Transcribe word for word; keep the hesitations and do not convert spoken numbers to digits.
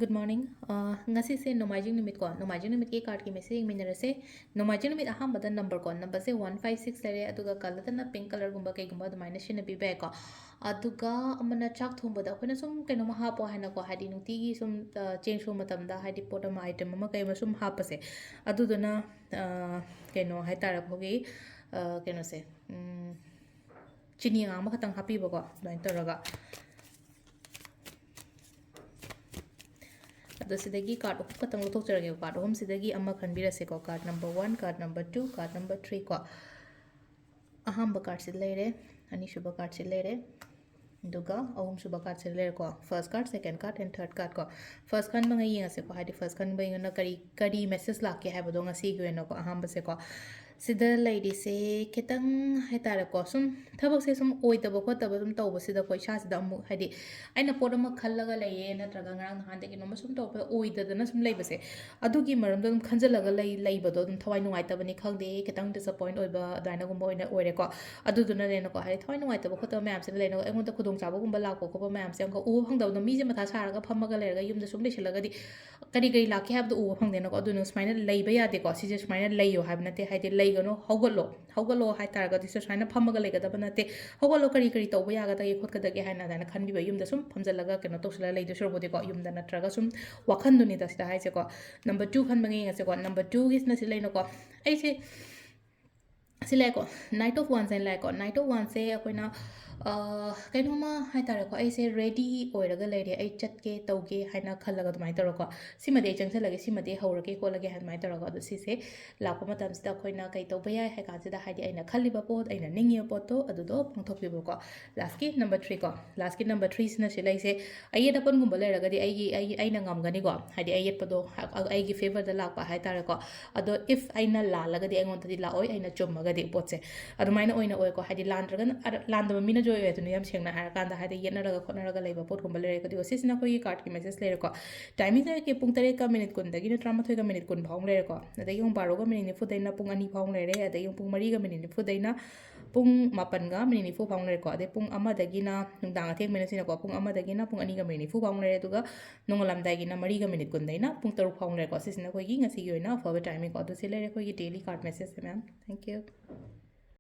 Good morning. ꯑ, ꯉꯁꯤꯁꯦ ꯅꯣꯡꯃꯥꯏꯖꯤꯡ ꯅꯨꯃꯤꯠꯀꯣ, ꯅꯣꯡꯃꯥꯏꯖꯤꯡ ꯅꯨꯃꯤꯠꯀꯤ cardꯀꯤ message ꯌꯦꯡꯃꯤꯟꯅꯔꯁꯦ꯫ ꯅꯣꯡꯃꯥꯏꯖꯤꯡ ꯅꯨꯃꯤꯠ ꯑꯍꯥꯟꯕꯗ number ꯀꯣ, numberꯁꯦ one five six ꯂꯩꯔꯦ, ꯑꯗꯨꯒ colourꯗꯅ pink colourꯒꯨꯝꯕ ꯀꯩꯒꯨꯝꯕ ꯑꯗꯨꯃꯥꯏꯅ ꯁꯤꯖꯤꯟꯅꯕꯤꯕ ꯌꯥꯏꯀꯣ꯫ ꯑꯗꯨꯒ ꯑꯃꯅ ꯆꯥꯛ ꯊꯣꯡꯕꯗ ꯑꯩꯈꯣꯏꯅ ꯁꯨꯝ ꯀꯩꯅꯣꯝꯃ ꯍꯥꯞꯄꯣ ꯍꯥꯏꯅꯀꯣ, ꯍꯥꯏꯗꯤ ꯅꯨꯡꯇꯤꯒꯤ ꯁꯨꯝ, ꯑ, ꯆꯦꯡ ꯁꯨꯕ ꯃꯇꯝꯗ ꯍꯥꯏꯗꯤ ꯄꯣꯠ ꯑꯃ, item ꯑꯃ ꯀꯩ ꯑꯃ ꯁꯨꯝ ꯍꯥꯞꯄꯁꯦ, ꯑꯗꯨꯗꯨꯅ, ꯑ, ꯀꯩꯅꯣ ꯍꯥꯏꯇꯥꯔꯦ, ꯑꯩꯈꯣꯏꯒꯤ, ꯑ, ꯀꯩꯅꯣꯁꯦ, ꯎꯝ, ꯆꯤꯅꯤ ꯑꯉꯥꯡꯕ ꯈꯛꯇꯪ ꯍꯥꯞꯄꯤꯕꯀꯣ, ꯑꯗꯨꯃꯥꯏꯅ ꯇꯧꯔꯒ꯫ ꯑꯗꯣ ꯁꯤꯗꯒꯤ card ꯑꯍꯨꯝ ꯈꯛꯇꯪ ꯂꯧꯊꯣꯛꯆꯔꯒꯦ꯫ Card ꯑꯍꯨꯝꯁꯤꯗꯒꯤ ꯑꯃ ꯈꯟꯕꯤꯔꯁꯦꯀꯣ꯫ Card number one, card number two, card number three ꯀꯣ꯫ ꯑꯍꯥꯟꯕ cardꯁꯤ ꯂꯩꯔꯦ, ꯑꯅꯤꯁꯨꯕ cardꯁꯤ ꯂꯩꯔꯦ, ꯑꯗꯨꯒ ꯑꯍꯨꯝꯁꯨꯕ cardꯁꯤ ꯂꯩꯔꯦꯀꯣ꯫ First card, second card and third card ꯀꯣ꯫ First ꯈꯟꯕꯉꯩ ꯌꯦꯡꯉꯁꯦꯀꯣ, ꯍꯥꯏꯗꯤ first ꯈꯟꯕꯉꯩꯅ ꯀꯔꯤ, ꯀꯔꯤ message ꯂꯥꯛꯀꯦ ꯍꯥꯏꯕꯗꯣ ꯉꯁꯤꯒꯤ ꯑꯣꯏꯅꯀꯣ, ꯑꯍꯥꯟꯕꯁꯦꯀꯣ꯫ ꯁꯤꯗ ꯂꯩꯔꯤꯁꯦ ꯈꯤꯇꯪ ꯍꯥꯏꯇꯥꯔꯦꯀꯣ, ꯁꯨꯝ ꯊꯕꯛꯁꯦ ꯁꯨꯝ ꯑꯣꯏꯗꯕ ꯈꯣꯠꯇꯕ ꯁꯨꯝ ꯇꯧꯕꯁꯤꯗꯀꯣ, ꯏꯁꯥꯁꯤꯗ ꯑꯃꯨꯛ ꯍꯥꯏꯗꯤ ꯑꯩꯅ ꯄꯣꯠ ꯑꯃ ꯈꯜꯂꯒ ꯂꯩꯌꯦ, ꯅꯠꯇ꯭ꯔꯒ ꯉꯔꯥꯡ ꯅꯍꯥꯟꯗꯒꯤ ꯀꯩꯅꯣꯝꯃ ꯁꯨꯝ ꯇꯧꯔꯛꯄꯗ ꯑꯣꯏꯗꯗꯅ ꯁꯨꯝ ꯂꯩꯕꯁꯦ, ꯑꯗꯨꯒꯤ ꯃꯔꯝꯗ ꯑꯗꯨꯝ ꯈꯟꯖꯤꯜꯂꯒ ꯂꯩ-, ꯂꯩꯕꯗꯣ ꯑꯗꯨꯝ ꯊꯋꯥꯏ ꯅꯨꯡꯉꯥꯏꯇꯕꯅꯤ ꯈꯪꯗꯦ, ꯈꯤꯇꯪ disappoint ꯑꯣꯏꯕ ꯑꯗꯨꯃꯥꯏꯅꯒꯨꯝꯕ ꯑꯣꯏꯅ ꯑꯣꯏꯔꯦꯀꯣ꯫ ꯑꯗꯨꯗꯨꯅꯅꯦꯅꯀꯣ, ꯍꯥꯏꯗꯤ ꯊꯋꯥꯏ ꯅꯨꯡꯉꯥꯏꯇꯕ ꯈꯣꯠꯇꯕ ꯃꯌꯥꯝꯁꯤꯅ ꯂꯩꯅꯕ ꯑꯩꯉꯣꯟꯗ ꯈꯨꯗꯣꯡꯆꯥꯕꯒꯨꯝꯕ ꯂꯥꯛꯄ ꯈꯣꯠꯄ ꯃꯌꯥꯝꯁꯦ ꯑꯃꯨꯛꯀ ꯎꯕ ꯐꯪꯗꯕꯗꯣ, ꯃꯤꯁꯦ ꯃꯊꯥ ꯁꯥꯔꯒ ꯐꯝꯃꯒ ꯂꯩꯔꯒ ꯌꯨꯝꯗ ꯁꯨꯝ ꯂꯩꯁꯤꯜꯂꯒꯗꯤ ꯀꯔꯤ ꯀꯔꯤ ꯂꯥꯛꯀꯦ ꯍꯥꯏꯕꯗꯣ ꯎꯕ ꯐꯪꯗꯦꯅꯀꯣ꯫ ꯑꯗꯨꯅ ꯁꯨꯃꯥꯏꯅ ꯂꯩꯕ ꯌꯥꯗꯦꯀꯣ꯫ ꯁꯤꯁꯦ ꯁꯨꯃꯥꯏꯅ ꯂꯩꯌꯣ ꯍꯥꯏꯕ ꯅꯠꯇꯦ, ꯍꯥꯏꯗꯤ ꯂꯩꯒꯅꯣ, ꯍꯧꯒꯠꯂꯣ꯫ ꯍꯧꯒꯠꯂꯣ ꯍꯥꯏ ꯇꯥꯔꯒꯗꯤ ꯁꯨꯃꯥꯏꯅ ꯐꯝꯃꯒ ꯂꯩꯒꯗꯕ ꯅꯠꯇꯦ꯫ ꯍꯧꯒꯠꯂꯣ, ꯀꯔꯤ ꯀꯔꯤ ꯇꯧꯕ ꯌꯥꯒꯗꯒꯦ ꯈꯣꯠꯀꯗꯒꯦ ꯍꯥꯏꯅ ꯑꯗꯨꯃꯥꯏꯅ ꯈꯟꯕꯤꯕ, ꯌꯨꯝꯗ ꯁꯨꯝ ꯐꯝꯖꯜꯂꯒ ꯀꯩꯅꯣ ꯇꯧꯁꯜꯂꯒ ꯂꯩꯗꯣꯏ ꯁꯔꯨꯛꯄꯨꯗꯤꯀꯣ, ꯌꯨꯝꯗ ꯅꯠꯇ꯭ꯔꯒ ꯁꯨꯝ ꯋꯥꯈꯟꯗꯨꯅꯤꯗ ꯁꯤꯗ ꯍꯥꯏꯁꯦꯀꯣ꯫ Number two ꯈꯟꯕ ꯌꯦꯡꯉꯁꯦꯀꯣ꯫ Number twoꯒꯤꯁꯤꯅ ꯁꯤ ꯂꯩꯅꯀꯣ꯫ ꯑꯩꯁꯦ ꯁꯤ ꯂꯥꯛꯑꯦꯀꯣ, Knight of Wands ꯍꯥꯏꯅ ꯂꯥꯛꯑꯦꯀꯣ꯫ Knight of Wandsꯁꯦ ꯑꯩꯈꯣꯏꯅ, ꯑ, ꯀꯩꯅꯣꯝꯃ ꯍꯥꯏꯇꯥꯔꯦꯀꯣ, ꯑꯩꯁꯦ ready ꯑꯣꯏꯔꯒ ꯂꯩꯔꯦ, ꯑꯩ ꯆꯠꯀꯦ ꯇꯧꯒꯦ ꯍꯥꯏꯅ ꯈꯜꯂꯒ ꯑꯗꯨꯃꯥꯏꯅ ꯇꯧꯔꯒꯀꯣ, ꯁꯤꯃꯗꯤ ꯑꯩ ꯆꯪꯁꯜꯂꯒꯦ, ꯁꯤꯃꯗꯤ ꯑꯩ ꯍꯧꯔꯒꯦ ꯈꯣꯠꯂꯒꯦ ꯍꯥꯏꯅ ꯑꯗꯨꯃꯥꯏꯅ ꯇꯧꯔꯒ, ꯑꯗꯣ ꯁꯤꯁꯦ ꯂꯥꯛꯄ ꯃꯇꯝꯁꯤꯗ ꯑꯩꯈꯣꯏꯅ ꯀꯩ ꯇꯧꯕ ꯌꯥꯏ ꯍꯥꯏ ꯀꯥꯟꯁꯤꯗ, ꯍꯥꯏꯗꯤ ꯑꯩꯅ ꯈꯜꯂꯤꯕ ꯄꯣꯠ, ꯑꯩꯅ ꯅꯤꯡꯉꯤꯕ ꯄꯣꯠꯇꯣ ꯑꯗꯨꯗꯣ ꯄꯥꯡꯊꯣꯛꯄꯤꯕꯀꯣ꯫ Lastꯀꯤ number three ꯀꯣ, lastꯀꯤ number threeꯁꯤꯅ ꯁꯤ ꯂꯩꯁꯦ, ꯑꯌꯦꯠ ꯑꯄꯟꯒꯨꯝꯕ ꯂꯩꯔꯒꯗꯤ ꯑꯩꯒꯤ, ꯑꯩ, ꯑꯩꯅ ꯉꯝꯒꯅꯤꯀꯣ, ꯍꯥꯏꯗꯤ ꯑꯌꯦꯠꯄꯗꯣ ꯑꯩꯒꯤ favourꯗ ꯂꯥꯛꯄ ꯍꯥꯏꯇꯥꯔꯦꯀꯣ꯫ ꯑꯗꯣ if ꯑꯩꯅ ꯂꯥꯜꯂꯒꯗꯤ ꯑꯩꯉꯣꯟꯗꯗꯤ ꯂꯥꯛꯑꯣꯏ, ꯑꯩꯅ ꯆꯨꯝꯃꯒꯗꯤ ꯄꯣꯠꯁꯦ ꯑꯗꯨꯃꯥꯏꯅ ꯑꯣꯏꯅ ꯑꯣꯏꯀꯣ꯫ ꯍꯥꯏꯗꯤ ꯂꯥꯟꯗ꯭ꯔꯒꯅ, ꯑꯔ-, ꯂꯥꯟꯗꯕ ꯃꯤꯅ ꯖꯣꯏ ꯑꯣꯏ ꯑꯗꯨꯅ, ꯌꯥꯝ ꯁꯦꯡꯅ ꯍꯥꯏꯔꯀꯥꯟꯗ, ꯍꯥꯏꯗꯤ ꯌꯦꯠꯅꯔꯒ ꯈꯣꯠꯅꯔꯒ ꯂꯩꯕ ꯄꯣꯠꯀꯨꯝꯕ ꯂꯩꯔꯦꯀꯣ꯫ ꯑꯗꯨꯒ ꯁꯤꯁꯤꯅ ꯑꯩꯈꯣꯏꯒꯤ cardꯀꯤ message ꯂꯩꯔꯦꯀꯣ꯫ Timingꯁꯦ ꯑꯩꯒꯤ ꯄꯨꯡ ꯇꯔꯦꯠꯀ minute ꯀꯨꯟꯗꯒꯤꯅ ꯇꯔꯥꯃꯥꯊꯣꯏꯒ minute ꯀꯨꯟ ꯐꯥꯎ ꯂꯩꯔꯦꯀꯣ꯫ ꯑꯗꯒꯤ ꯄꯨꯡ ꯕꯥꯔꯣꯒ minute ꯅꯤꯐꯨꯗꯩꯅ ꯄꯨꯡ ꯑꯅꯤ ꯐꯥꯎ ꯂꯩꯔꯦ꯫ ꯑꯗꯒꯤ ꯄꯨꯡ ꯃꯔꯤꯒ minute ꯅꯤꯐꯨꯗꯩꯅ ꯄꯨꯡ ꯃꯥꯄꯟꯒ ꯃꯤꯅꯤꯠ ꯅꯤꯐꯨ ꯐꯥꯎ ꯂꯩꯔꯦꯀꯣ꯫ ꯑꯗꯩ ꯄꯨꯡ ꯑꯃꯗꯒꯤꯅ, ꯅꯨꯡꯗꯥꯡ ꯑꯊꯦꯡꯕꯅ ꯁꯤꯅꯀꯣ, ꯄꯨꯡ ꯑꯃꯗꯒꯤꯅ ꯄꯨꯡ ꯑꯅꯤꯒ ꯃꯤꯅꯤꯠ ꯅꯤꯐꯨ ꯐꯥꯎ ꯂꯩꯔꯦ꯫ ꯑꯗꯨꯒ ꯅꯣꯡꯉꯥꯜꯂꯝꯗꯥꯏꯒꯤꯅ ꯃꯔꯤꯒ ꯃꯤꯅꯤꯠ ꯀꯨꯟꯗꯩꯅ ꯄꯨꯡ ꯇꯔꯨꯛ ꯐꯥꯎ ꯂꯩꯔꯦꯀꯣ꯫ ꯁꯤꯁꯤꯅ ꯑꯩꯈꯣꯏꯒꯤ ꯉꯁꯤꯒꯤ ꯑꯣꯏꯅ ꯑꯐꯕ ꯇꯥꯏꯃꯤꯡꯀꯣ꯫ ꯑꯗꯨ ꯁꯤ ꯂꯩꯔꯦ ꯑꯩꯈꯣꯏꯒꯤ daily card messageꯁꯦ, ma'am. Thank you.